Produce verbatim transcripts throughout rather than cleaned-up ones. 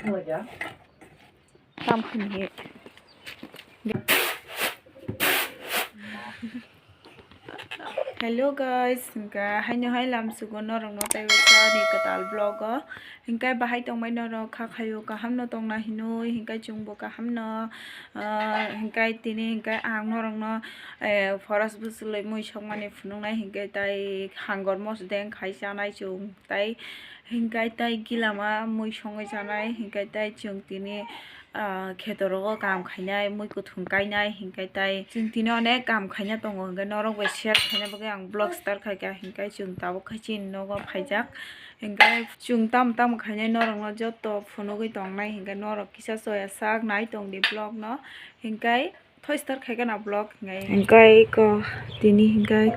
Tam khani. Hello guys, hingka haino hai lamsugo norokno tei ani kwtal vlog o. Hingkai bahai tongmai norok kha khaio kaham no tongna hinui, hingkai chwngbo kaham no, ah, hingkai tini hingkai ang norokno, eh, forest bwswlwi mui sokmani phunuknai hingkai tai hangor mosdeng khai chanai chwng tai hingkai tai gilama mui songwi chanai hingkai tai chwng tini ah, kheto rogo kam khainai, mui kuthung kainai, hingkai tai chwng tini onek kam khaina tongo, hingkai norok bai share khaina bagwi ang vlog start khaikha, hingkai chwng tabuk khai chini nogo phaijak, hingkai chwng tamo tamo khainai norokno joto phunugwi tongnai, hingkai norok kisa choya sak nai tongdi vlog no, hingkai thoi start khaikha na vlog hingkai. Hingkai ko tini hingkai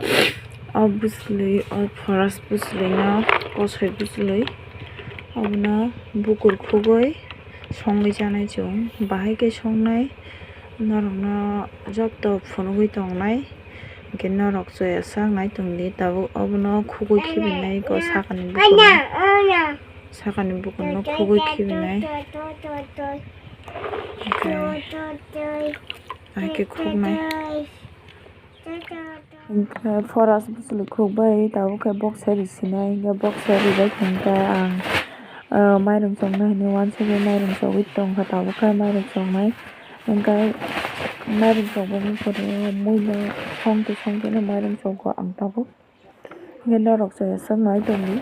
o bwswlwi, o forest bwswlwi no kosoi bwswlwi obono bukur khugwi songwi chanai chwng, bahai khe songnai norokno joto phunugwi tongnai, hingke norok choya sak nai tongdi tabuk obono khugwi khibinai ko sakani bukurno, sakani bukurno khugwi khibinai, hingke ahai khe khuknai. Hingke forest bwswlwi khukbai tabuk khe boksa risinai, hingke boksa ribai hingke ang, ah, mairum chongna hinui uansugwi mairum chogwi tongkha tabuk khe mairum chongnai. Hingke mairum chobani pore muino songtwi songtwino mairum chogo ang tabuk. Hingke norok choya sak nai tongdi.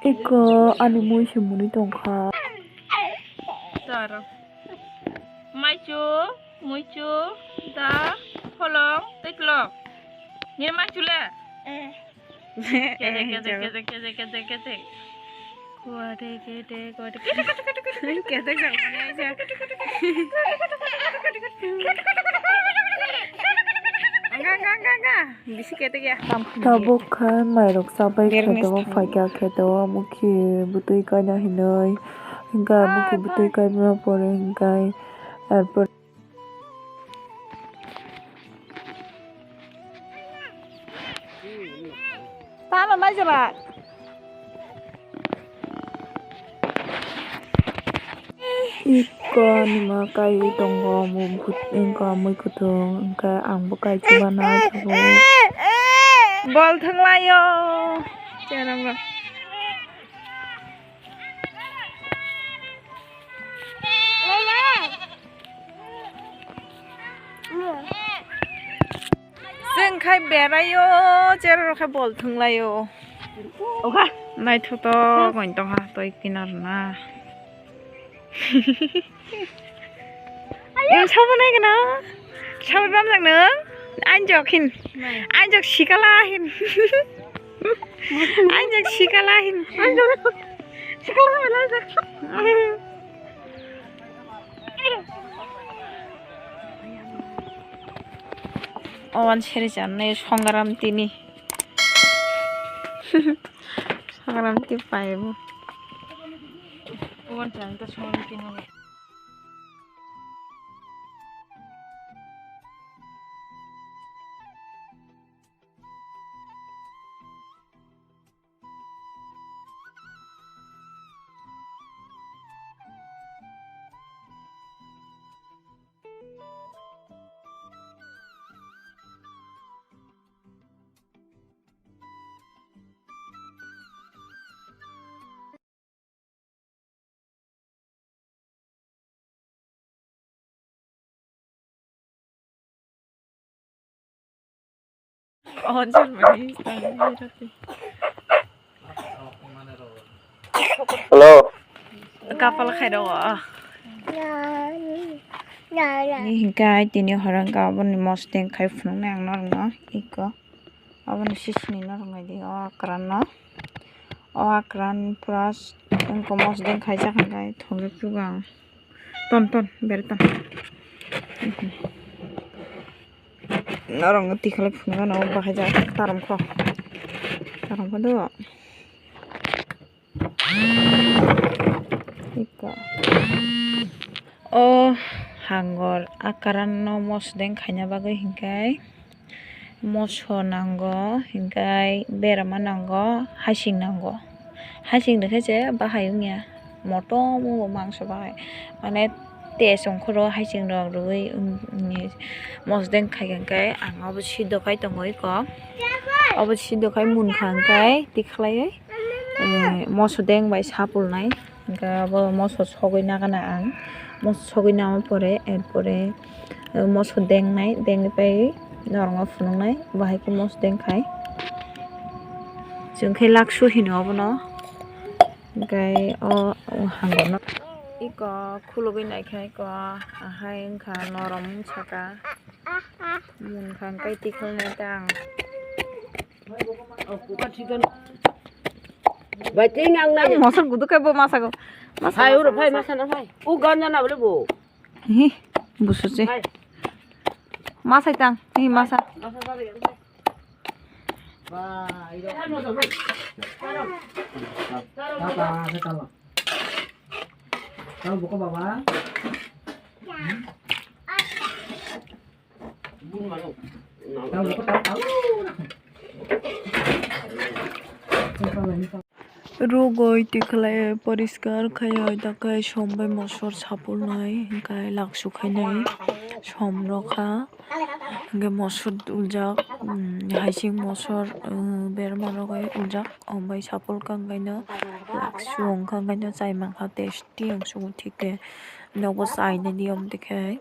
Eko ani mui se mwnwi tongkha. Taro. Maichu, muichu, da, pholong, tei klok. Nini maichu le? Kete, kete, kete, kete, kete, kete. Kuate, kete, kuate. Kete, kete, kete. Kete, kete, kete, kete. Ang, ang, ang, ang, ang. Bisi kete ya. Tabuk khe mairok chabai kheto phaikha kheto mukhi bwtwi kaina hinwi. Hingkhe mukhi bwtwi kaima pore hingkhe, eh, Iko nima kaiwi tongo, mui kut-, wngkha mui kutung, wngkha ang bo kaichima nai tongo. Bol thwnglaio. Cherang rok. Chwng khai beraio, cherok khai bol thwnglaio. Naithotok wng tongkha toi kinar na. Em, sabo nai gana. Sabo bam jak nang. Anjok hin. Anjok sikala hin. Anjok sikala hin. Anjok sikala hin. Owan seri channe songram tini. Songram ti paibo. Owan chang ta songram tini. Hello. Kapal khai rw. Ni hingkai tini horang ka aboni mosdeng khai phunuknai ang norokno iko. Aboni sisini norok naidi o akran no. O akran pura wngkha mosdeng khaijak hingkai thungjak sugo ang. Ton ton bere ton. Norok no tikhalai phunukgano bahai jak taromkho. Taromkho do. Iko. O hangor akaran no mosdeng khaina bagwi hingkai moso nango, hingkai berama nango, hasing nango. Hasing rwkhe se bahai wngya, motom wngo mangso bahai. Mane test ongkhoro hasing rok rwui, um, mosdeng khaikha hingkai ang obo siddo khai tongo iko. Obo siddo khai munkha hingkai tikhlaiwi. Eh, moso deng bai sapulnai, hingke abo moso sogwi nagana ang, moso sogwi nama pore, er pore, eh, moso dengnai, dengwi pai norokno phunuknai, bahai khe moso dengkhai, chwng khe laksu hino obono, hingke o, o hangorno iko khulugwi naikha iko, ahai wngkha norom wng saka, munkha hingke tikhalnai ta ang. Bai, tei nang nai. Mosor gudu kai bo masa go. Masa, hai, uro, masa, hai, masa. Masa na, hai. U ganja na bole bo. Hi, busu se. Hai. Masa tang, hi, masa. Masa sa re, hai. Ba, iro. Tata, tata. Tang buka baba. Rugoi tikhlai poriskar khai dakai som bai mosor sapulnai hingkai laksu khainai som rokha hingke mosor uljak, um, haising mosor, um, berma rogoi uljak ombai sapul kangkaino laksu wngkha hingkaino chai mankha tasty ang sugo thik khe nogo chainani omtwi khe.